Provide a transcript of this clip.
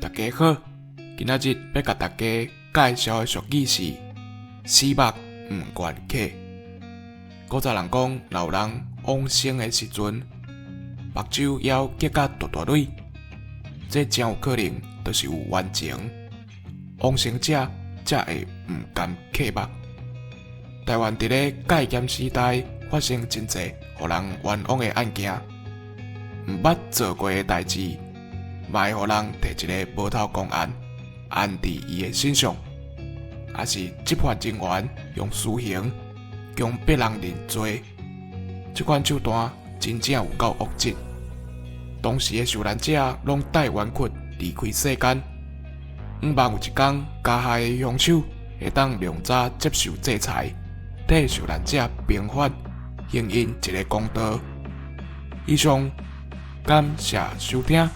大家好，今仔日欲共大家介紹的俗語是“死目毋願瞌”。古早人講，若有人往生的時陣，目睭猶結甲大大蕊，這誠有可能就是有冤情，往生者才會毋甘瞌目。台灣佇咧戒嚴時代發生真濟予人冤枉的案件，毋捌做過的代誌，嘛會予人提一个無頭公案按佇伊的身上，抑是執法人員用私刑強迫人認罪，這款手段真正有夠惡質。當時的受難者攏帶冤屈離開世間，向望有一工加害的兇手會當量早接受制裁，替受難者平反，還𪜶一个公道。以上，感謝收聽。